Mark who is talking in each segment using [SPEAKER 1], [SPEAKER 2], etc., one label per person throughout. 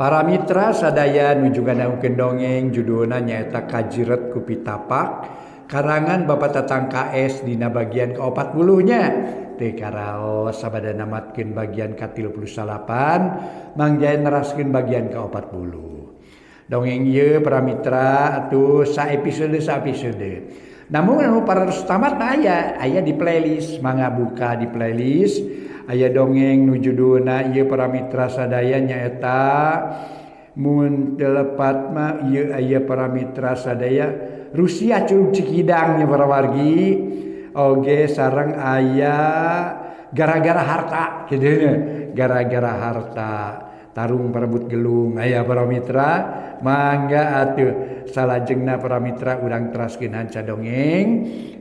[SPEAKER 1] Para mitra sadaya nuju ngadangukeun dongeng judulna nyaeta Kajiret ku Pitapak karangan Bapak Tatang KS dina bagian ke-40 nya. Teu karaos sabada namatkeun bagian ka-38 Mang Jaya neraskeun bagian ke-40. Dongeng ieu para mitra atuh sa episode sa episode. Namun anu parantos tamat aya, aya di playlist, mangga buka di playlist. Aya dongeng nu judulna ieu para mitra sadaya nyaeta mun teu lepat mah ieu aya para mitra sadaya Rusia Curug Cikidang nya para wargi. Oge sareng aya gara-gara harta kitu nya, gara-gara harta. Tarung perebut gelung aya para mitra mangga atuh salajengna para mitra urang teraskeun hanca dongeng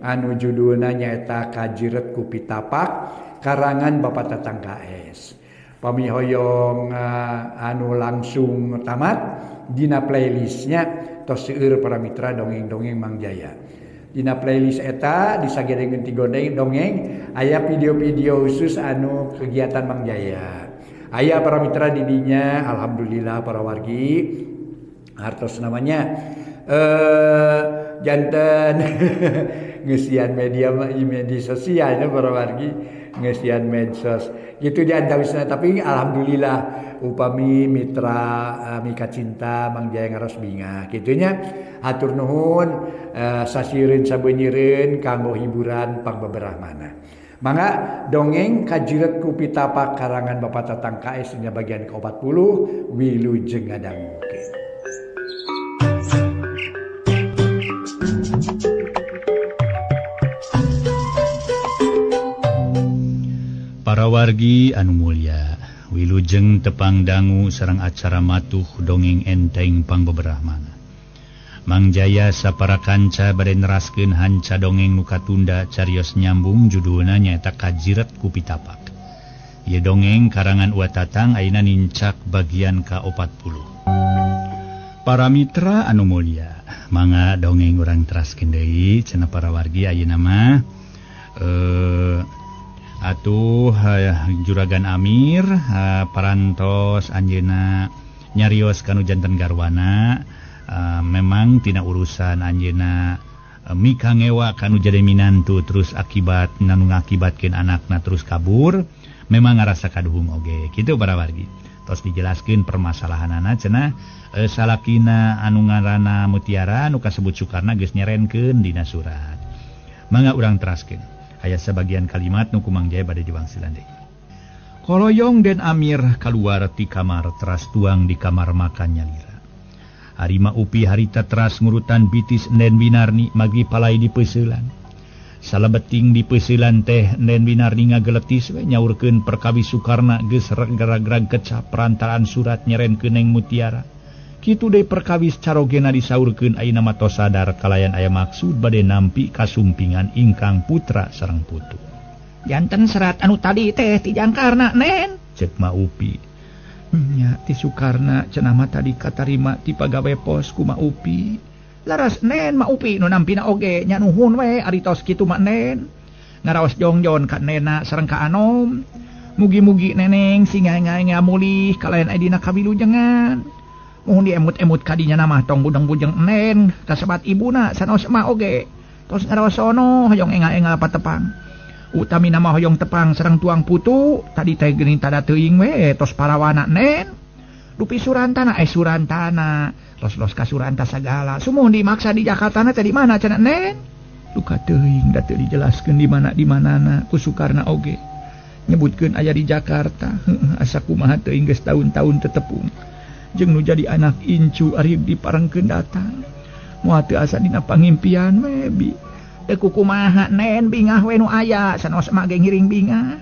[SPEAKER 1] anu judulna nyaeta Kajiret ku Pitapak karangan Bapak Tatang KS. Pami hoyong anu langsung tamat dina playlistnya tos seueur para mitra dongeng-dongeng Mang Jaya. Dina playlist eta disagedengeun ti dongeng aya video-video khusus anu kegiatan Mang Jaya. Aya para mitra didinya alhamdulillah para wargi hartos namanya janten ngeusian media media sosial nya para wargi ngeusian medsos gitu di antawisna tapi alhamdulillah upami mitra mika cinta Mang Jaya ngaros bingah kitunya hatur nuhun sasieureun sabeunyireun kanggo hiburan pangbeberah mana. Mangga dongeng Kajiret ku Pitapak karangan Bapak Tatang KS dina bagian ke-40 wilujeng ngadangukeun.
[SPEAKER 2] Para wargi anu mulya, wilujeng tepang dangu sareng acara matuh dongeng enteng pangbeberah mana. Mang Jaya sapara kanca bade neraskeun hanca dongeng nu katunda carios nyambung judulna nyaeta Kajiret ku Pitapak. Ieu dongeng karangan Wa Tatang ayeuna nincak bagian ka-40. Para mitra anu mulya, mangga dongeng urang teraskeun deui cenah para wargi ayeuna mah atuh Juragan Amir parantos anjeunna nyarios kanu janten garwana. Memang tina urusan anjeunna mika ngewa kanu jadi minantu terus akibat nanu ngakibatkeun anakna terus kabur memang ngarasa kaduhung oge kitu para wargi. Tos dijelaskeun permasalahanana cenah salakina anu ngaranna Mutiara nu kasebut Sukarna geus nyerenkeun dina surat. Mangga urang teraskeun aya sebagian kalimat nu ku Mang Jaya bade diwangsilan deui. Koloyong Den Amir kaluar ti kamar teras tuang di kamar makan nyalira. Harima Upi harita teras ngurutan bitis Nen Winarni magi palai di peuselan. Salabeting di peuselan teh Nen Winarni ngageletis we nyaurkeun perkawis Sukarna geus regrag-rag kecap perantaraan surat nyerenkeun Neng Mutiara. Kitu deui perkawis carogena disaurkeun ayeuna mah tos sadar kalayan aya maksud bade nampi kasumpingan ingkang putra sareng putu. Janten serat anu tadi teh ti jangkarna Nen, ceuk Ma Upi. Nya ti Sukarna cenah mah tadi katarima ti pagawe pos ku Ma Upi. Laras Nen Ma Upi nu nampina oge nya nuhun we ari tos kitu ma Nen. Ngaraos jongjon ka Nena sareng ka Anom. Mugi-mugi neneng sing ngae-ngae mulih kalayan aya dina kawilujengan. Muhun diemut-emut kadinya mah tong budeng-bujeng Nen kasebat ibuna sanos ma oge. Tos ngaraos sono hoyong engal-engal patepang. Utami nama hoyong tepang sareng tuang putu tadi teh geuning tada teuing we tos parawana Nen. Dupi surantana surantana los-los ka suranta sagala sumuhun dimaksa di Jakarta na teh di mana cenah Nen. Duka teuing da teu dijelaskeun di mana di manana ku Sukarna oge nyebutkeun aya di Jakarta. Heuh asa kumaha teuing geus taun-taun tetepung jeung nu jadi anak incu ari diparengkeun datang moal teu asa dina pangimpian we bi. Teu kumaha Nen bingah we nu aya sanos mah ge ngiring bingah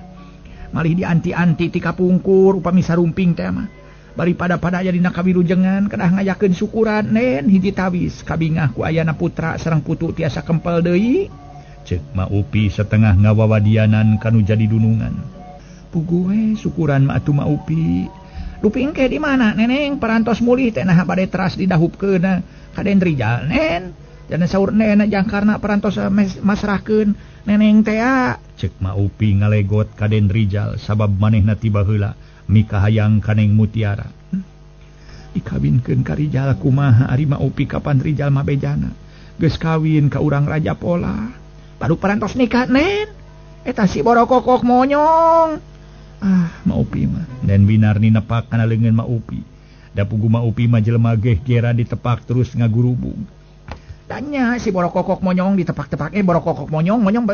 [SPEAKER 2] malih dianti-anti ti kapungkur upami sarumping teh mah bari pada-pada aya dina kawilujengan kedah ngayakeun syukuran Nen hiji tawis kabingah ku ayana putra sareng putu tiasa kempel deui. Ceuk Ma Upi setengah ngawawadianan kanu jadi dunungan. Puguh we syukuran mah atuh Ma Upi. Dupi engke di mana neneng parantos mulih teh nah bade teras didahupkeun ka Den Rijal Nen. Jangan saur nenek jangkarna parantos masrahkeun neneng teh. Ceuk Ma Upi ngalegot ka Den Rijal sabab manehna tiba heula mikahayang ka Neng Mutiara.
[SPEAKER 3] Dikawinkeun ka Rijal kumaha ari Ma Upi kapan Rijal mah bejana. Geus kawin ka urang Raja Pola. Baru parantos nikah Nen. Eta si borokokok monyong. Ah, Ma Upi mah.
[SPEAKER 2] Nen Winarni nepak kana leungeun Ma Upi. Da pugu Ma Upi mah jelema gehgeran ditepak terus ngagurubung.
[SPEAKER 3] Tanya si borokokok monyong ditepak-tepak borokokok monyong monyong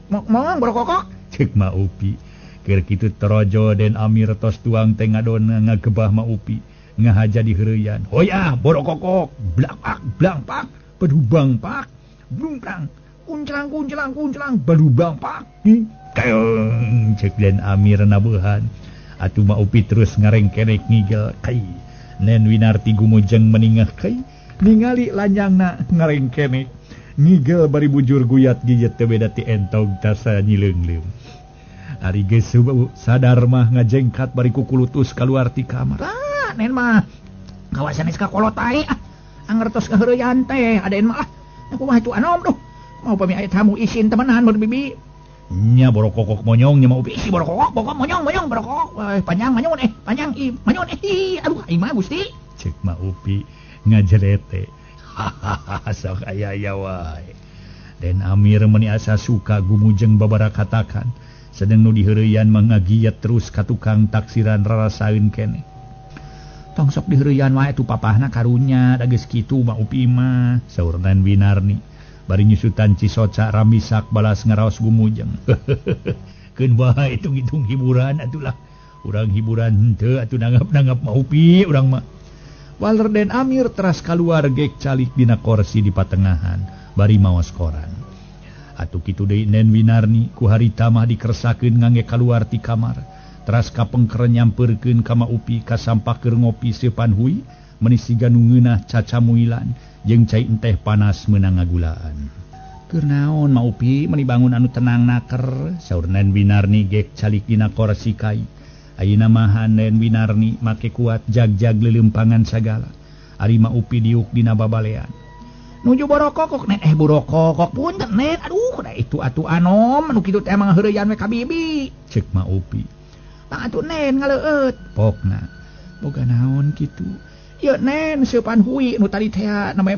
[SPEAKER 3] mong borokokok.
[SPEAKER 2] Ceuk Ma Upi. Keur kitu torojo Den Amir tos tuang teh ngadon ngagebah Ma Upi. Ngahaja di heureuyan. Hoyah borokokok blangpak blangpak pedubang pak blungkang kunclang kunclang kunclang badubang pak. Keung ceuk Den Amir nabuhan. Atuh Ma Upi terus ngarengkenek ngigel kai. Nen Winarti gumujeng meningah kai ningali lanyangna ngarengkenek ngigel bari bujur guyat gigit teu beda ti entog tasa nyileungleung. Ari geus sadar mah ngajengkat bari kukulutus kaluar ti kamar.
[SPEAKER 3] Ah, Nen mah kawasan ka kolot ae ah. Anger tos kaheureuyan teh aden mah ah. Kumaha itu anom duh. Mau pami aya tamu isin temenan mun bibi.
[SPEAKER 2] Nya borokokok monyong nya Ma Upi.
[SPEAKER 3] Isi borokokok bokok monyong monyong borokokok panjang manyun panjang i manyun aduh ai mah Gusti.
[SPEAKER 2] Ceuk Ma Upi ngajerete. Hahaha sok aya aya wae. Den Amir meuni asa suka gumujeng babarakatakan. Sedeng nu diheureuyan mah ngagiat terus ka tukang taksiran rarasaeun keneh.
[SPEAKER 3] Tong sok diheureuyan wae tu papahna karunya da geus kitu Ma Upi mah.
[SPEAKER 2] Saur Nen Winarni bari nyusutan cisoca ramisak balas ngaraos gumujeng. Keun bae hitung-hitung hiburan atulah. Urang hiburan henteu atuh nanggap-nanggap Ma Upi urang mah. Waler Den Amir teras kaluar gek calik dina korsi di patengahan bari maos koran. Atuh kitu deui Nen Winarni ku harita mah dikersakeun ngangge kaluar ti kamar. Teras kapengker nyampeurkeun ka Ma Upi kasampak keur ngopi seupan hui meuni siga nu ngeunah cacamuilan jeung cai enteh panas meunang ngagulaan. Keur naon Ma Upi meuni bangun anu tenang naker saur Nen Winarni gek calik dina korsi kai. Ayeuna mah Nen Winarni make kuat jag-jag leuleumpangan sagala. Ari Ma Upi diuk dina babalean.
[SPEAKER 3] Nuju borokokok Nen borokokok punten Nen aduh da itu atuh anom anu kitu teh emang heureuyan we ka bibi.
[SPEAKER 2] Ceuk Ma Upi.
[SPEAKER 3] Tang atuh Nen ngaleueut.
[SPEAKER 2] Pokna
[SPEAKER 3] boga naon kitu. Ieu Nen seupan hui nu tadi teh nama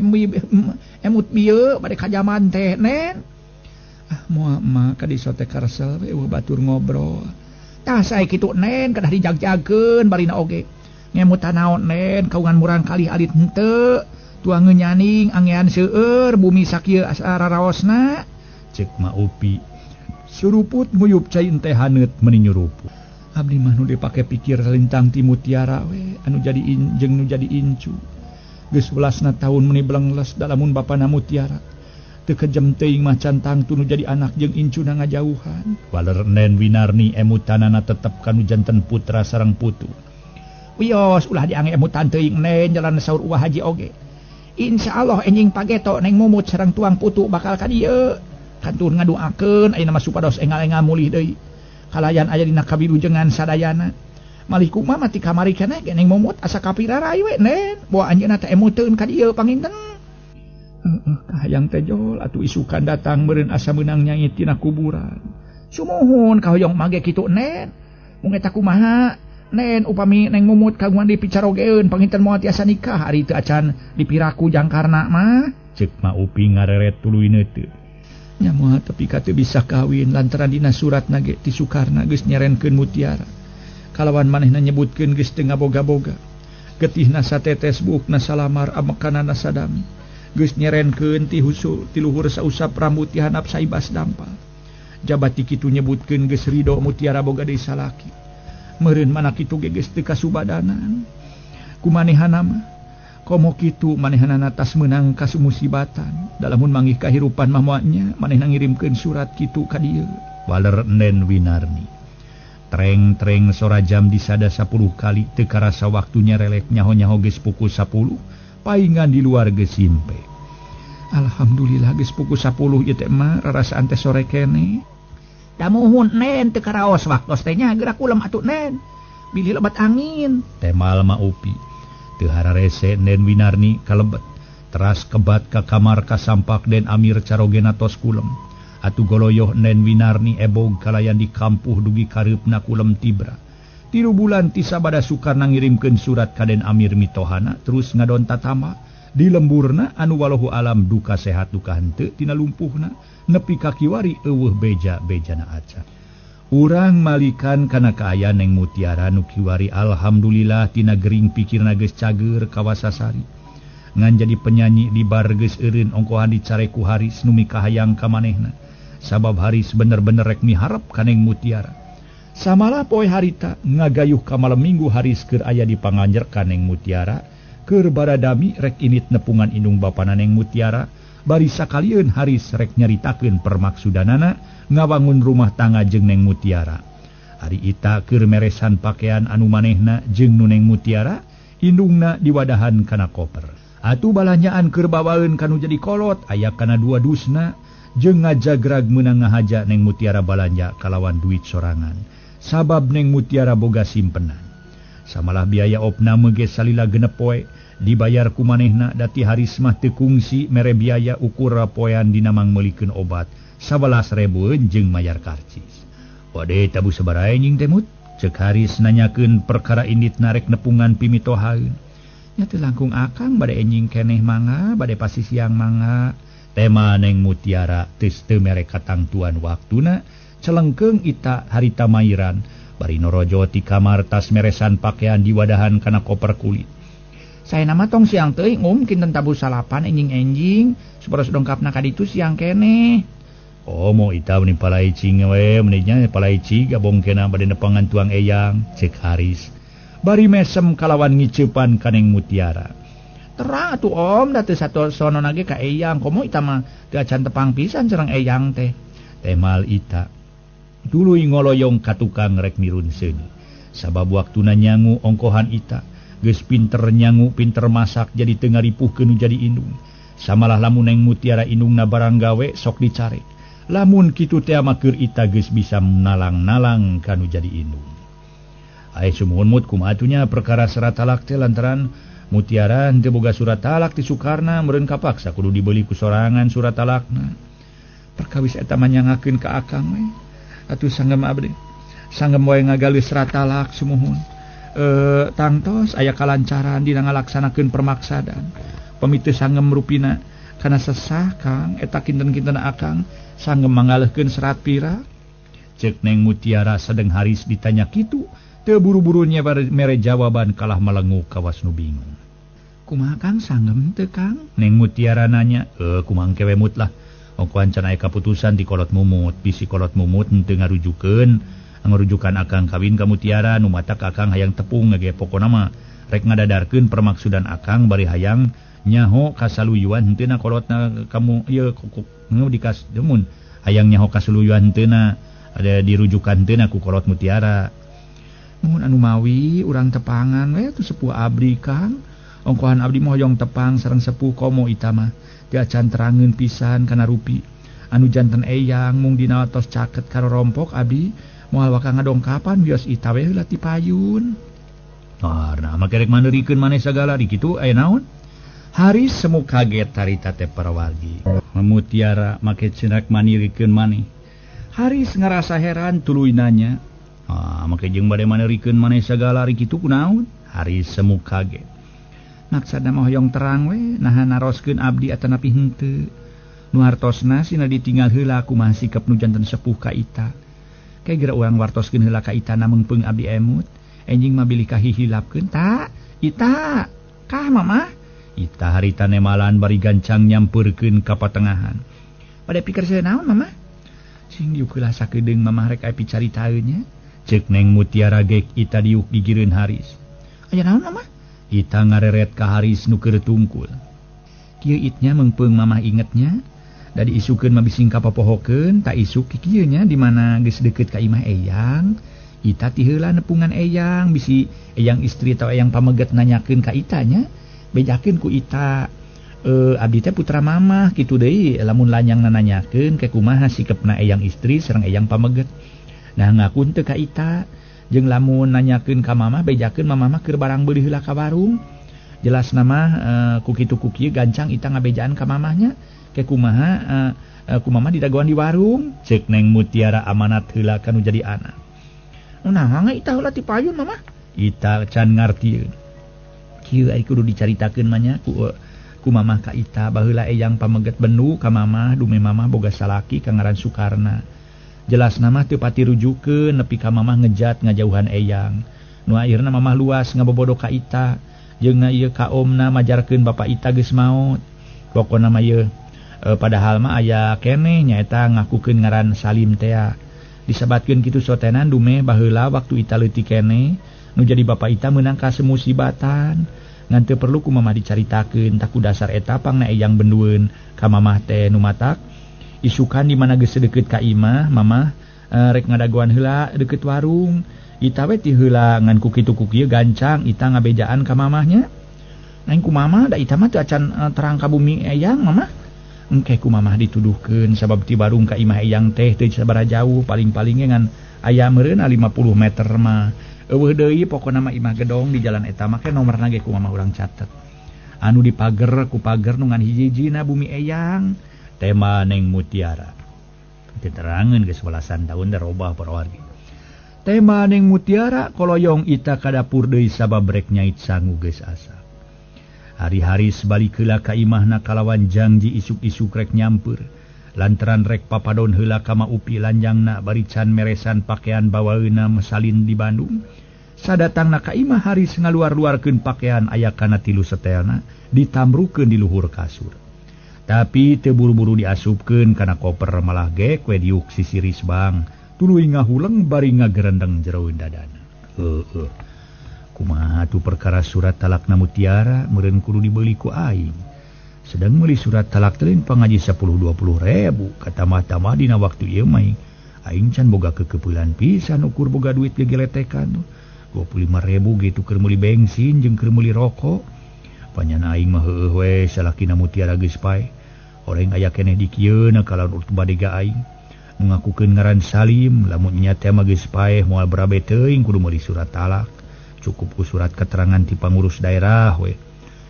[SPEAKER 3] emut bieu bade kajaman teh Nen. Ah moal mah ka diso teh karesel we eueuh batur ngobrol. Tah sae kitu Nen kedah dijagjagkeun barina oge. Ngemutan naon Nen kaungan murang kali alit henteu. Tuangeun nyaning angean seueur bumi sakieu asa raraosna.
[SPEAKER 2] Ceuk Ma Upi. Suruput nguyup cai enteh haneut meuni nyuruput.
[SPEAKER 3] Abdi mah nu dipake pikir lintang ti mutiara we anu jadi jeung nu jadi incu. Geus welasna taun meuni blengles dalamun bapana mutiara. Teu kejem teuing mah cantang tu nu jadi anak jeung incuna ngajauhan.
[SPEAKER 2] Waler Nen Winarni emutanana tetep kanu janten putra sareng putu.
[SPEAKER 3] Wios ulah diange emutan teuing Nen jalan saur uah haji oge. Insyaallah enjing pageto Neng Mumut sareng tuang putu bakal ka dieu. Kantun ngaduakeun ayeuna mah supados engal-engal mulih deui. Kalayan aya dina kawilujengan sadayana. Malih kumaha mati kamari keneh ge Neng Mumut asa kapirarai we Nen. Boa anjeunna teh emuteun ka dieu panginten. Heeh, kahayang teh jol atuh isukan datang meureun asa meunang nyait tina kuburan. Sumuhun kahoyong mage kitu Nen. Mung eta kumaha Nen upami Neng Mumut kagungan dipicarogeun panginten moal tiasa nikah ari teu acan dipiraku jangkarna mah.
[SPEAKER 2] Ceuk Ma Upi ngareret tuluy neuteup.
[SPEAKER 3] Nya moal tepi ka teu bisa kawin lantaran dina suratna ge ti Sukarna geus nyerenkeun mutiara. Kalawan manehna nyebutkeun geus teu ngaboga-boga. Getihna satetes buukna salamar amekanana sadami. Geus nyerenkeun ti husu ti luhur sausap rambut ti handap saibas dampal. Jabati kitu nyebutkeun geus rido mutiara boga deui salaki. Meureun mana kitu ge geus teu kasubadanan. Kumanehana mah komo kitu manehanana tas meunang kasumusibatan. Dalamun manggih kahirupan mah moalnya manehna ngirimkeun surat kitu ka dieu.
[SPEAKER 2] Waler Nen Winarni. Treng-treng sora jam disada 10 kali teu karasa waktunya relek nyaho-nyaho geus pukul 10 paingan di luar geus simpe.
[SPEAKER 3] Alhamdulillah geus pukul 10 ieu teh mah rarasaan teh sore keneh. Da muhun Nen teu karaos waktos teh nya geura kulem atuh Nen. Bilih lebat angin.
[SPEAKER 2] Temal Ma Upi. Teu hararese Nen Winarni kalebet. Teras kebat ka kamar kasampak Den Amir carogena tos kulem. Atuh goloyoh Nen Winarni ebog kalayan di kampuh dugi kareupna kulem tibra. 3 bulan ti sabada Sukarna ngirimkeun surat ka Den Amir mitohana terus ngadon tatama di lemburna anu walahu alam duka sehat duka henteu tina lumpuhna nepi ka kiwari eueuh beja-bejana acan. Urang malikan kana kaayaan Neng Mutiara nu kiwari alhamdulillah tina gering pikirna geus cager kawasasari. Ngan jadi penyanyi di bar geus eureun ongkohan dicare ku Haris nu mikahayang ka manehna. Sabab Haris bener-bener rek miharep ka Neng Mutiara. Samalah poe harita ngagayuh ka malam minggu Haris keur aya di panganjer ka Neng Mutiara, keur baradami rek init nepungan indung bapana Neng Mutiara, bari sakalieun Haris rek nyaritakeun permaksudanana ngawangun rumah tangga jeung Neng Mutiara. Ari Ita keur meresan pakaian anu manehna jeung nu Neng Mutiara, indungna diwadahan kana koper. Atuh balanjaan keur bawaeun kanu jadi kolot aya kana 2 dusna jeung ngajagrag meunang ngahaja Neng Mutiara balanja kalawan duit sorangan. Sabab Neng Mutiara boga simpenan. Samalah biaya opname ge salila genep poe dibayar ku manehna dati Haris mah teu kungsi mere biaya ukur poean dina mangmeulikeun obat 11.000 jeung mayar karcis. Wade tabu sabaraha anjing teh mut? Ceuk Haris nanyakeun perkara indit narek nepungan pimitohaeun. Nya teu langkung akang bade enjing keneh mangga, bade pasi siang mangga. Tema Neng Mutiara geus teu mere katangtuan waktuna. Celengkeung Ita harita mairan bari norojo ti kamar tas meresan pakaian diwadahan kana koper kulit.
[SPEAKER 3] Saya nama tong siang teuing kinten tabuh salapan enjing-enjing supados dongkapna ka ditu siang keneh.
[SPEAKER 2] Oh mo Ita meni palaicing we meni nya palaici gabong kena bade nepangan tuang eyang cek Haris. Bari mesem kalawan ngiceupan ka Neng Mutiara.
[SPEAKER 3] Terang atuh om da teu satosono ge ka eyang komo Ita mah teu acan tepang pisan sareng eyang teh.
[SPEAKER 2] Temal Ita tuluy ngoloyong ka tukang rek mirun seuni. Sabab waktuna nyangu ongkohan Ita geus pinter nyangu pinter masak jadi teu ngaripuhkeun nu jadi indung. Samalah lamun Neng Mutiara indungna barang gawe sok dicarek. Lamun kitu teh mah keur Ita geus bisa nalang-nalang ka nu jadi indung. Ae sumuhun mut kumaha atuh nya perkara serat talak teh lantaran Mutiara henteu boga surat talak ti Sukarna meureun kapaksa kudu dibeli ku sorangan surat talakna.
[SPEAKER 3] Perkawis eta manyangakeun ka akang we. Atuh sanggem abdi sanggem wae ngagaleuh serat talak sumuhun. Tangtos aya kalancaran dina ngalaksanakeun permaksadan. Pami teu sanggem rupina kana sesah Kang eta kinten-kinten akang sanggem mangaleuhkeun serat pira.
[SPEAKER 2] Ceuk Neng Mutiara sadeng Haris ditanya kitu teu buru-buru nya mere jawaban kalah melengu kawas nu bingung.
[SPEAKER 3] Kumaha Kang sanggem teu Kang?
[SPEAKER 2] Neng Mutiara nanya. Kumaha engke we mut lah. Ongkohan can aya kaputusan di kolot mumut, bisi kolot mumut henteu ngarujukeun, ngarujukan akang kawin ka Mutiara nu matak akang hayang tepung ge pokona mah rek ngadadarkeun permaksudan akang bari hayang nyaho kasaluyuan henteu na kolotna kamu ieu nu dikas demun hayang nyaho kasaluyuan henteu na ada dirujukan henteu na ku kolot Mutiara.
[SPEAKER 3] Mun anu mawi urang tepangan we atuh sepuh abdi Kang. Ongkohan abdi mah hoyong tepang sareng sepuh komo Ita mah. Acan terangeun pisan kana rupi anu janten eyang mung dina tos caket karo rompok abdi moal waka ngadongkapan wios Ita we heula ti payun.
[SPEAKER 2] Nah, make rek mandeurikeun maneh sagala di kitu aya naon? Haris semu kaget harita teh parawargi. Mutiara make cenah manirikeun maneh. Haris ngarasa heran tuluy nanya. Ah, make jeung bade mandeurikeun maneh sagala ari kitu kunaon? Haris semu kaget.
[SPEAKER 3] Maksadna mah hoyong terang we naha naroskeun abdi atanapi henteu. Nu hartosna sina ditinggal heula kumaha sikep nu janten sepuh ka Ita. Ke geura urang wartoskeun heula ka Ita na meungpeung abdi emut. Enjing mah bilih kahihilapkeun ta Ita. Kah mamah?
[SPEAKER 2] Ita harita nemalan bari gancang nyampeurkeun ka patengahan.
[SPEAKER 3] Bade pikir seuneu naon mamah? Cing diuk heula sakedeung mamah rek aya picaritaeun nya.
[SPEAKER 2] Ceuk Neng Mutiara gek Ita diuk digireun Haris.
[SPEAKER 3] Aya naon mamah?
[SPEAKER 2] Ita ngareret ka Haris nu keur tungkul.
[SPEAKER 3] Kieu itnya meungpeung mamah ingetnya, da diisukeun mah bising kapopohokeun, tak isuk kieu nya di mana geus deukeut ka imah eyang. Ita ti heula nepungan eyang, bisi eyang istri atau eyang pameget nanyakeun ka Ita nya, bejakeun ku Ita. Abdi teh putra mamah kitu deui, lamun lanyang nanyakeun ke kumaha sikepna eyang istri sareng eyang pameget. Nah ngaku teu ka Ita. Jeung lamun nanyakeun ka mamah bejakeun mamah mah keur barang beuli heula ka warung. Jelas nama ku kitu ku kieu gancang Ita ngabejaan ka mamahnya ke kumaha ku mamah didagoan di warung.
[SPEAKER 2] Ceuk Neng Mutiara amanat heula kanu jadi anak.
[SPEAKER 3] Nah, Ita heula ti payun mama.
[SPEAKER 2] Ita can ngartieun.
[SPEAKER 3] Kieu ai kudu dicaritakeun mah nya ku mamah ka Ita baheula eyang pameget bendu ka mamah dume mamah boga salaki ka ngaran Sukarna. Jelas nama teu pati rujukeun nepi ka mamah ngejat ngajauhan eyang. Nu akhirna mamah luas ngabobodo ka Ita jeung ieu ka omna majarkeun bapa Ita geus maot. Pokona mah ieu padahal mah aya keneh nyaeta ngakukeun ngaran Salim tea. Disebatkeun kitu sotenan dume baheula waktu Ita leutik keneh nu jadi bapa Ita meunang ka semusibatan. Ngan teu perlu ku mamah dicaritakeun tak ku dasar eta pangna eyang bendueun ka mamah teh nu matak. Isukan di mana geus deukeut ka imah mamah rek ngadagoan heula deukeut warung. Ita we ti heula ngan ku kitu ku kieu gancang Ita ngabejaan ka mamahnya. Nang ku mamah da Ita mah teu acan terang ka bumi eyang mamah. Engke ku mamah dituduhkeun sabab ti warung ka imah eyang teh teu sabaraha jauh paling-paling ge ngan aya meureun 50 meter mah. Eueuh deui pokona mah imah gedong di jalan eta mah ke nomorna ge ku mamah urang catet. Anu dipager ku pager nu ngan hiji-hijina bumi eyang tema Neng Mutiara.
[SPEAKER 2] Diterangeun geus belasan tahun darobah para wargi. Tema Neng Mutiara koloyong Ita ka dapur deui sabab rek nyait sangu geus asa. Hari-hari sebalik heula ka imahna kalawan jangji isuk-isuk rek nyampeur. Lantaran rek papadon heula ka Ma Upi lanjangna bari can meresan pakaian bawaeuna mesalin di Bandung. Sadatangna ka imah Haris ngaluar-luarkeun pakaian aya kana 3 setelna ditamrukeun di luhur kasur. Tapi teu buru-buru diasupkeun kana koper malah gek we diuk sisiris bang. Tuluy ngahuleng bari ngagerendeng jeroeun dadana. Heueuh. Kumaha tu perkara surat talakna Mutiara meureun kudu dibeuli ku aing. Sedang meuli surat talak teh lain pangaji 10-20 ribu katamah-tamah dina waktu ieu mah aing can boga kekeupelan pisan ukur boga duit gegeletekan. 25 ribu gitu keur meuli bensin jeung keur meuli rokok. Panyana aing mah heueuh we salakina Mutiara geus paeh. Oreng aya keneh di kieuna kalawan urut badega aing. Ngakukeun ngaran Salim lamun nya teh mah geus paeh moal berabe teuing kudu meuli surat talak. Cukup ku surat keterangan ti pangurus daerah we.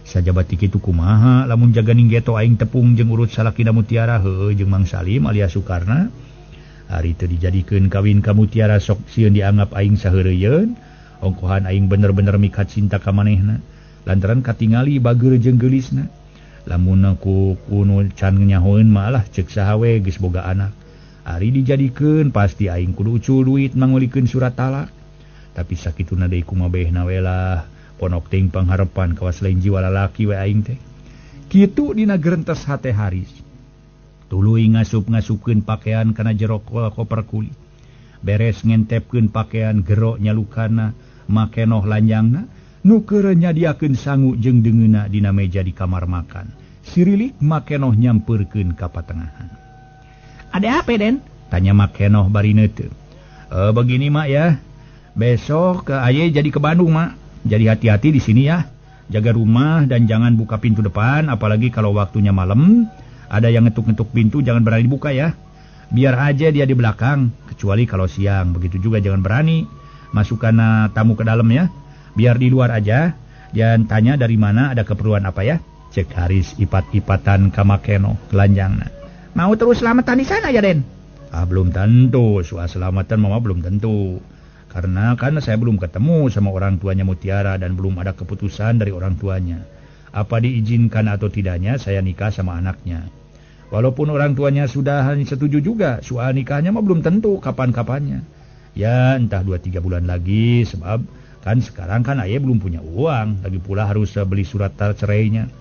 [SPEAKER 2] Sajabati kitu kumaha lamun jaganing geto aing tepung jeung urut salakina Mutiara heueuh jeung Mang Salim alias Sukarna. Ari teu dijadikeun kawin ka Mutiara sok sieun dianggap aing saheureuyeuun. Ongkohan aing bener-bener mikat cinta ka manehna lantaran katingali bageur jeung geulisna. Lamun ku kuno can nyahoeun mah lah ceuk saha we geus boga anak. Ari dijadikeun pasti aing kudu ucul duit mangulikeun surat talak. Tapi sakituna deui kumaha behna we lah ponok teuing pangharepan kawas lain jiwa lalaki we aing teh. Kitu dina gerentes hate Haris. Tuluy ngasup-ngasupkeun pakaian kana jero koper kulit. Beres ngentepkeun pakaian gero nyalukana makenoh lanjangna nu keur nyadiakeun sangu jeung deungeuna dina meja di kamar makan. Sirilik makenoh nyampeurkeun ka patengahan.
[SPEAKER 3] Ada apa, Den?
[SPEAKER 2] Tanya makenoh bari neuteup. Begini mak ya. Besok aye jadi ke Bandung mak. Jadi hati-hati di sini ya. Jaga rumah dan jangan buka pintu depan, apalagi kalau waktunya malam. Ada yang ngetuk-ngetuk pintu jangan berani dibuka ya. Biar aja dia di belakang, kecuali kalau siang. Begitu juga jangan berani masukkan tamu ke dalam ya. Biar di luar aja. Dan tanya dari mana, ada keperluan apa ya. Cek Haris ipat-ipatan ka makenoh gelanjangna.
[SPEAKER 3] Mau terus selamatan di sana ya, Den?
[SPEAKER 2] Ah, belum tentu. Soal selamatan mama belum tentu. Karena kan saya belum ketemu sama orang tuanya Mutiara dan belum ada keputusan dari orang tuanya. Apa diizinkan atau tidaknya saya nikah sama anaknya. Walaupun orang tuanya sudah setuju juga, soal nikahnya mah belum tentu kapan-kapannya. Ya entah 2-3 bulan lagi, sebab kan sekarang kan ayah belum punya uang. Lagi pula harus beli surat cerainya.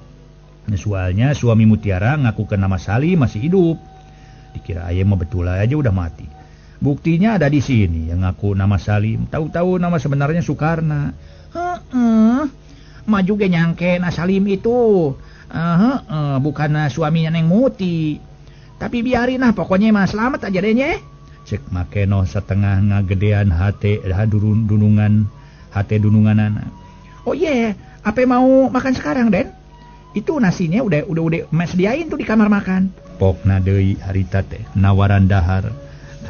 [SPEAKER 2] Soalnya suami Mutiara ngaku ke nama Salim masih hidup. Dikira ayah mah betul aja udah mati. Buktinya ada di sini yang ngaku nama Salim, tahu-tahu nama sebenarnya Soekarno.
[SPEAKER 3] Heeh. Maju ge nyangke na Salim itu. Bukan suaminya Neng Muti. Tapi biarin lah pokoknya mah selamat aja deh nye.
[SPEAKER 2] Cek makenoh setengah ngagedean hate dunungan hate dununganana.
[SPEAKER 3] Oh iya, yeah. Apa mau makan sekarang, Den? Itu nasinya udah mas sediain tuh di kamar makan.
[SPEAKER 2] Pokna deui harita teh nawaran dahar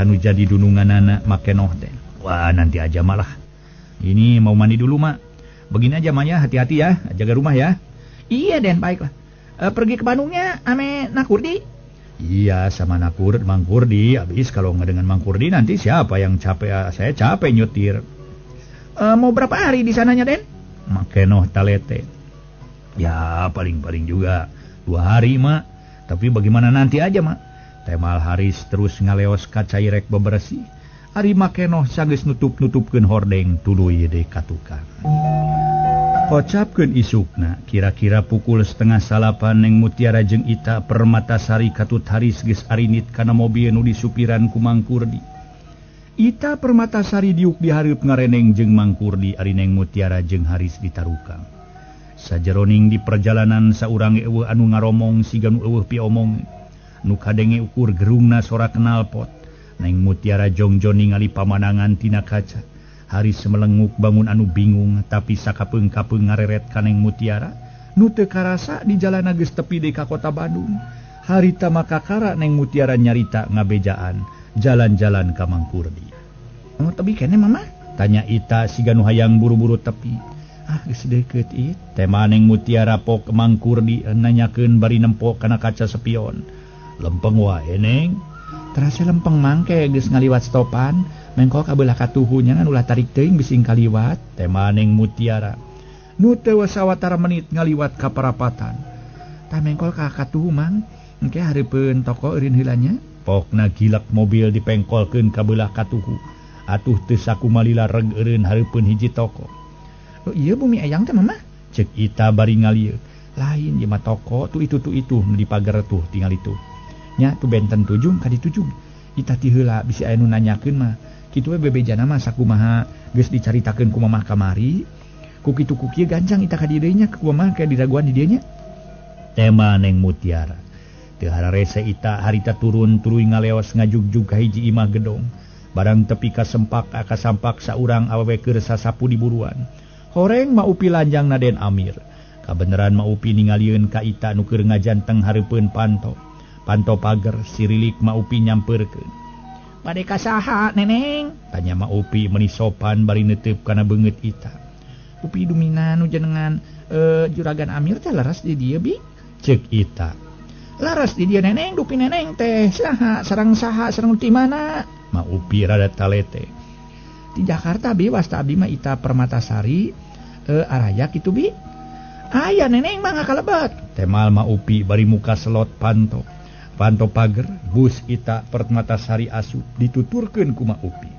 [SPEAKER 2] kanu jadi dununganana makenoh teh. Wah, nanti aja malah. Ini mau mandi dulu, Mak. Begini aja, Maya, hati-hati ya, jaga rumah ya.
[SPEAKER 3] Iya, Den, baiklah. Pergi ke Bandungnya ame Nakurdi.
[SPEAKER 2] Iya sama Nakur Mang Kurdi. Habis kalau nggak dengan Mang Kurdi nanti siapa yang capek? Saya capek nyetir.
[SPEAKER 3] Mau berapa hari di sananya Den?
[SPEAKER 2] Makenoh talete. Ya paling-paling juga 2 hari mak. Tapi bagaimana nanti aja mak. Temal Haris terus ngaleos kacairek bebersih. Ari Makenoh sanggeus nutup-nutupkeun hordeng tuluy deui ka tukang. Kocapkeun isukna kira-kira pukul 8:30 Neng Mutiara jeung Ita Permatasari katut Haris geus arinit kana mobil nu disupiran ku Mang Kurdi. Ita Permatasari diuk dihareup ngareneng jeung Mang Kurdi ari Neng Mutiara jeung Haris ditarukang. Sajeroning di perjalanan saurang eueuh anu ngaromong siga nu eueuh piomong. Nu kadenge ukur gerungna sora knalpot. Neng Mutiara jongjon ningali pamandangan tina kaca. Haris melenguk bangun anu bingung tapi sakapeung-kapeung ngareret ka Neng Mutiara nu teu karasa di jalana geus tepi deui ka kota Bandung. Harita makakara Neng Mutiara nyarita ngabejaan jalan-jalan ka Mang Kurdi.
[SPEAKER 3] Mau tebi kene mama?
[SPEAKER 2] Tanya Ita siga nu hayang buru-buru tepi. Ah geus deukeut it. Tema Neng Mutiara pok Mang Kurdi nanyakeun bari nempo kana kaca spion. Lempeng wae Neng.
[SPEAKER 3] Terasa lempeng mangke geus ngaliwat stopan. Mengkol kabelah katuhu nya ngan ulah tarik teuing bising kaliwat.
[SPEAKER 2] Tema Neng Mutiara nu teu sawatara menit ngaliwat ka parapatan.
[SPEAKER 3] Tah mengkol ka katuhu mang, engke hareupeun toko eureun heula nya.
[SPEAKER 2] Pokna gilak mobil dipengkolkeun ka beulah katuhu. Atuh teu sakumalila reg eureun hareupeun hiji toko.
[SPEAKER 3] Oh ieu bumi eyang teh mama?
[SPEAKER 2] Cek Ita bari ngalieu.
[SPEAKER 3] Lain ieu mah toko tuh itu nu di pagar tuh tinggal itu. Nya tuh benten tujung ka ditujung. Ita ti heula bisi aya nu nanyakeun mah. Kitu we bebejana mah sakumaha geus dicaritakeun ku mamah kamari. Ku kitu ku kieu gancang ita ka dieu nya ku mamah kayak diraguan di dieu nya.
[SPEAKER 2] Tema Neng Mutiara. Teu hararese Ita harita turun tuluy ngaleos ngajugjug ka hiji imah gedong. Barang tepi ka sempak kasampak saurang awewe keur sasapu di buruan. Horeng Ma Upi lanjang Den Amir. Kabeneran Ma Upi ningalieun ka Ita nu keur ngajanteng hareupeun panto. Panto pager sirilik Ma Upi nyampeurkeun.
[SPEAKER 3] Bade ka saha neneng?
[SPEAKER 2] Tanya Ma Upi meuni sopan bari neuteup kana beungeut Ita.
[SPEAKER 3] Upi dumina nu jenengan Juragan Amir teh leres di dieu bi?
[SPEAKER 2] Ceuk Ita.
[SPEAKER 3] Leres di dieu neneng, dupi neneng teh saha sareng saha sareng ti mana?
[SPEAKER 2] Ma Upi rada talete.
[SPEAKER 3] Di Jakarta bi wasta abdi mah Ita Permatasari araya kitu bi. Aya neneng mah ngakalebet.
[SPEAKER 2] Temal Ma Upi bari muka selot panto. Panto pager bus Ita Permatasari asup dituturkeun ku Ma Upi.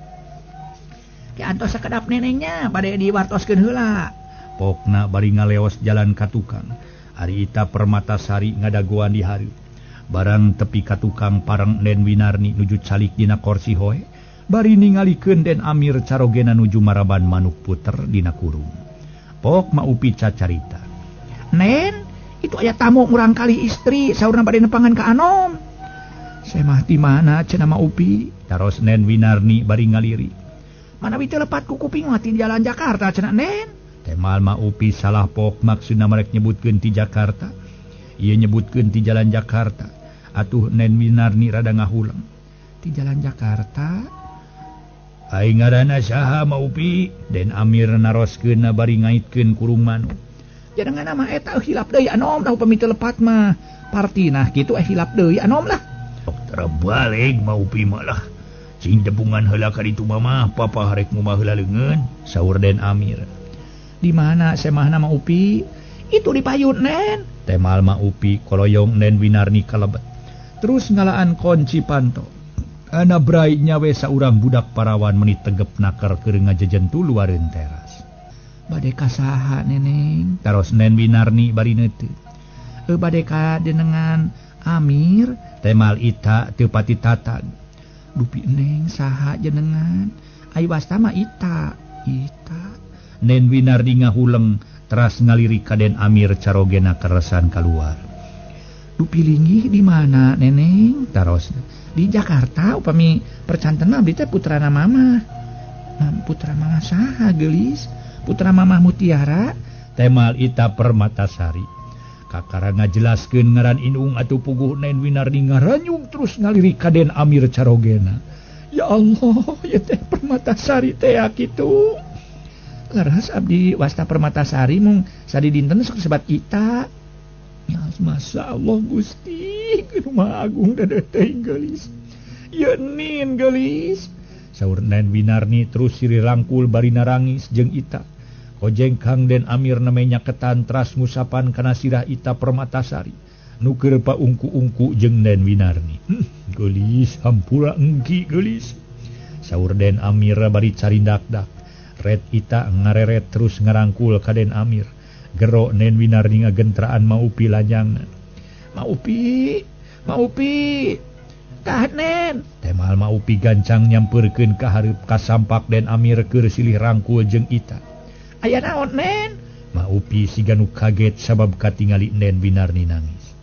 [SPEAKER 3] Ki antos sakedap nenengnya bade diwartoskeun heula.
[SPEAKER 2] Pokna bari ngaleos jalan ka tukang. Ari Ita Permatasari ngadagoan di hareup. Barang tepi ka tukang pareng Den Winarni nuju calik dina korsi hoe bari ningalikeun Den Amir carogena nuju maraban manuk puter dina kurung. Pok Ma Upi cacarita.
[SPEAKER 3] Nen, itu aya tamu murang kali istri saurna bade nepangan ka Anom. Saya mah di mana cenah Ma Upi?
[SPEAKER 2] Taros Nen Winarni bari ngaliri.
[SPEAKER 3] Manawi teu lepat ku kuping mah ti jalan Jakarta cenah Nen.
[SPEAKER 2] Temal Ma Upi salah pok maksudna marek nyebutkeun ti Jakarta. Ieu nyebutkeun ti jalan Jakarta. Atuh Nen Winarni rada ngahulang.
[SPEAKER 3] Ti jalan Jakarta?
[SPEAKER 2] Ai ngaranna saha Ma Upi? Den Amir naroskeun bari ngaitkeun kurung manuk.
[SPEAKER 3] Jangan nama eta hilap deui Anom dah upami teu lepat mah. Partinah kitu hilap deui Anom lah.
[SPEAKER 2] Dokter balik Ma Upi mah lah. Cing tebungan heula ka ditu mah papa harek ngumah heula leungeun, saur Den Amir.
[SPEAKER 3] Di mana semahna Ma Upi? Itu di payun Nen.
[SPEAKER 2] Temal Ma Upi koloyong Nen Winarni kalebet. Terus ngalaan kunci panto. Ana brai nyawe saurang budak parawan meni tegep nakar keur ngajejentu luareun teras.
[SPEAKER 3] Bade ka saha neneng?
[SPEAKER 2] Taros Nen Winarni bari neuteup.
[SPEAKER 3] Bade ka denengan Amir?
[SPEAKER 2] Temal Ita teu pati tatag.
[SPEAKER 3] Dupi neng saha jenengan? Ai wasta mah Ita. Ita.
[SPEAKER 2] Nen Winarni ngahuleng teras ngalirik ka Den Amir carogena keresan kaluar.
[SPEAKER 3] Dupi linggih di mana neneng?
[SPEAKER 2] Tarosna.
[SPEAKER 3] Di Jakarta upami percanten mah abdi teh putrana mama. Putra mama saha geulis? Putra mamah Mutiara?
[SPEAKER 2] Temal Ita Permatasari. Kakara ngajelaskeun ngaran indung atuh puguh Nen Winarni ngaranyung terus ngalirik ka Den Amir carogena.
[SPEAKER 3] Ya Allah, ya teh Permatasari teh kitu. Leres abdi wasta Permatasari mung sadi dinten sok sebat Ita. Ya Masya Allah Gusti. Ih, kumaha agung dedeh teuing geulis. Ye nin geulis.
[SPEAKER 2] Saur Nen Winarni terus sirih rangkul bari narangis jeung Ita. Kojeng Kang Den Amir namanya ketan teras ngusapan kana sirah Ita Permatasari. Nu keur paungku-ungku jeung Den Winarni. Geulis hampura engki geulis. Saur Den Amir bari carindakdak. Red Ita ngareret terus ngarangkul ka Den Amir. Gero Nen Winarni ngagentraan Maupi lanyangna.
[SPEAKER 3] Maupi, Maupi. Kah Nen.
[SPEAKER 2] Temal Maupi gancang nyampeurkeun ka hareup kasampak Den Amir keur silih rangkul jeung Ita.
[SPEAKER 3] Aya naon Nen?
[SPEAKER 2] Maupi siga nu kaget sabab katingali Nen Winarni nangis.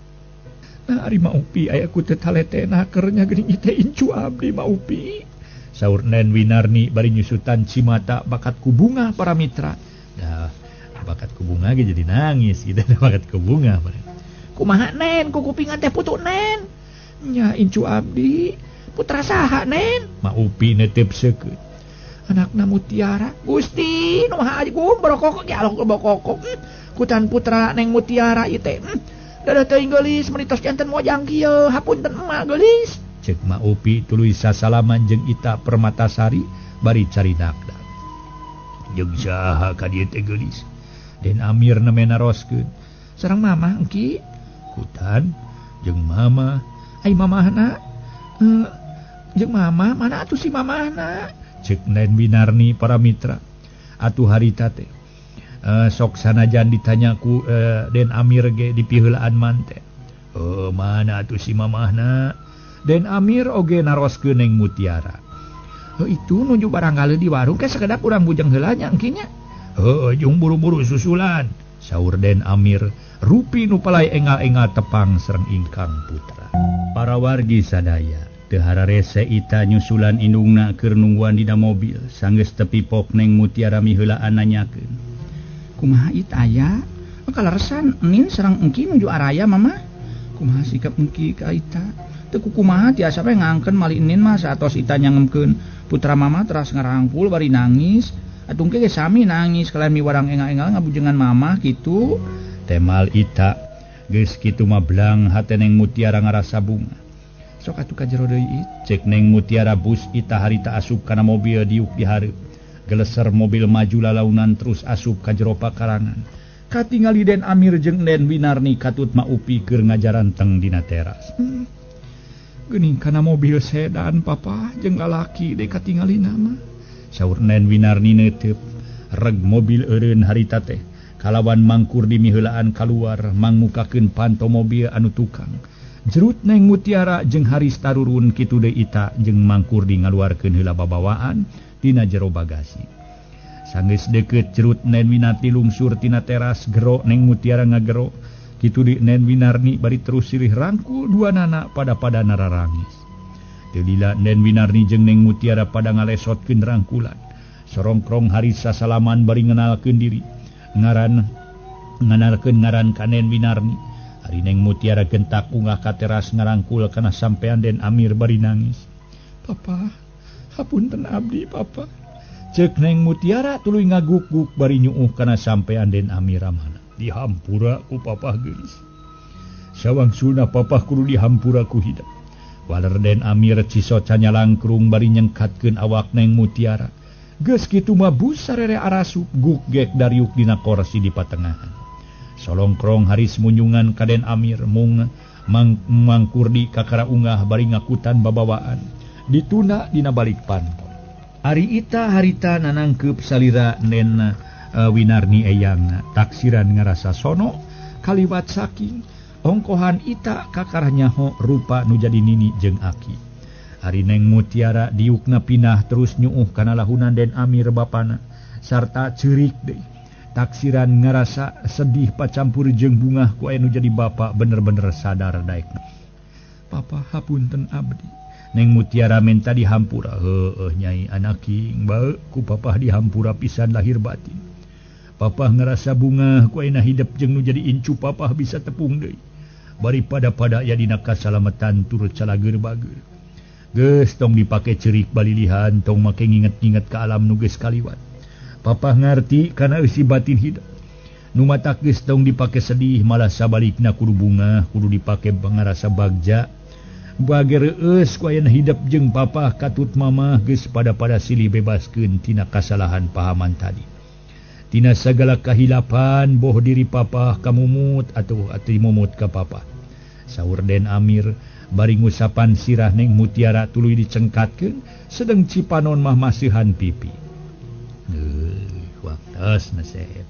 [SPEAKER 3] Nah, ari Maupi aya ku teu taletena keur nya geuning teh incu abdi Maupi.
[SPEAKER 2] Saur Nen Winarni bari nyusutan cimata bakat ku bunga para mitra. Dah bakat ku bunga ge jadi nangis gitu, bakat ku bunga.
[SPEAKER 3] Kumaha Nen, ku kupingan teh putu Nen. Nya incu abdi, putra saha Nen?
[SPEAKER 2] Maupi netep seukeut.
[SPEAKER 3] Anakna Mutiara. Gusti, nu maha agung borokok ge alok bokokok. Kutan putra Neng Mutiara ieu teh. Dadah teuing geulis meni tos janten mojang kieu, hapunten emak geulis.
[SPEAKER 2] Cek Maupi tuluy sasalaman jeung Ita Permatasari bari carinakna. Jeung saha ka dieu teh geulis? Den Amir neme naroskeun.
[SPEAKER 3] Sareng mamah engki.
[SPEAKER 2] Kutan jeung mama.
[SPEAKER 3] Ai mamahna? Jeung mama, mana atuh si mamahna?
[SPEAKER 2] Cek Nen Winarni para mitra. Atuh harita teh sok sanajan ditanya ku Den Amir ge dipiheulaan manten. Mana atuh si mamahna? Den Amir oge naroskeun Neng Mutiara.
[SPEAKER 3] Itu nuju barangkali di warung ke sekedap urang bujang heula nya engki nya.
[SPEAKER 2] Heuh, jeung buru-buru susulan. Saur Den Amir rupi nu palai engal-engal tepang sareng ingkang putra. Para wargi sadaya teu hararese Ita nyusulan indungna keur nungguan dina mobil. Sanggeus tepi pok Neng Mutiara miheulaan nanyakeun.
[SPEAKER 3] Kumaha Ita aya? Kaleresan enin sareng engki nuju araya mama. Kumaha sikap engki ka Ita? Teu kumaha tiasa we ngangkeun mali enin mah saatos Ita nyangemkeun putra mama teras ngarangkul bari nangis. Atuh engke ge sami nangis kalayan miwarang engal-engal ngabujengan mama kitu.
[SPEAKER 2] Temal Ita geus kitu mah blang hate Neng Mutiara ngarasa bunga.
[SPEAKER 3] Sok atuh ka jero deui It.
[SPEAKER 2] Cek Neng Mutiara bus Ita harita asup kana mobil diuk di hareup. Geleser mobil maju lalaunan terus asup ka jero pakarangan. Katingali Den Amir jeung Den Winarni katut Maupi keur ngajaranteng dina teras.
[SPEAKER 3] Geuning kana mobil sedan papa jeung lalaki deui katingalina mah.
[SPEAKER 2] Saur Nen Winarni neuteup. Reg mobil eureun harita teh kalawan mangkur di miheulaan kaluar mangmukakeun panto mobil anu tukang. Jerut Neng Mutiara jeung Haris tarurun kitu deui Ita jeung mangkur di ngaluarkeun heula babawaan tina jero bagasi. Sanggeus deukeut jerut Nen Winarni lungsur tina teras, gero Neng Mutiara ngagero. Kitu deui Nen Winarni bari terus silih rangkul dua nana pada-pada nararangis. Teu lila Nen Winarni jeung Neng Mutiara pada ngalesotkeun rangkulan. Sorongkrong Haris sasalaman bari ngenalkeun diri. Nganalkeun ngaran ka Nen Winarni. Ari Neng Mutiara gentak unggah ka teras ngarangkul kana sampean Den Amir bari nangis.
[SPEAKER 3] Papa, hapunten abdi papa.
[SPEAKER 2] Cek Neng Mutiara tuluy ngaguk-guk bari nyuuh kana sampean Den Amir ramana. Dihampura ku papah geulis. Sawangsulna papah kudu dihampura ku hidep. Waler Den Amir cisot canyalangkrung bari nyengkatkeun awak Neng Mutiara. Geus kitu mah bus sarere arasup guk gek dariuk dina korsi di patengahan. Solongkrong Haris munyungan ka Den Amir mung mangkurdi kakara ungah bari ngakutan babawaan dituna dina balik panto. Ari Ita harita nanangkeup salira Nen Winarni eyangna taksiran ngarasa sono kaliwat saking ongkohan Ita kakarah nyaho rupa nu jadi nini jeung aki. Ari Neng Mutiara diukna pinah terus nyuuh kana lahunan Den Amir bapana sarta ceurik deui. Taksiran ngarasa sedih pacampur jeung bungah ku aya nu jadi bapa bener-bener sadar daekna.
[SPEAKER 3] Papa hapunten abdi.
[SPEAKER 2] Neng Mutiara menta dihampura. Heueuh nyai anaking bae ku papah dihampura pisan lahir batin. Papah ngerasa bungah ku ayeuna hidep jeung nu jadi incu papah bisa tepung deui. Bari pada-pada aya dina kasalametan turut calageur bageur. Geus tong dipake ceurik balilihan tong make nginget-nginget ka alam nu geus kaliwat. Papah ngarti kana eusi batin hidep. Nu matak geus tong dipake sedih malah sabalikna kudu bungah kudu dipake pangarasa bagja. Bage reueus ku ayeuna hidep jeung papah katut mamah geus pada-pada silih bebaskeun tina kasalahan pahaman tadi. Tina sagala kahilapan boh diri papah ka mumut atuh ati mumut ka papah. Saur Den Amir bari ngusapan sirah Neng Mutiara tuluy dicengkatkeun sedeng Cipanon mah masihan pipi. Waktos nasib.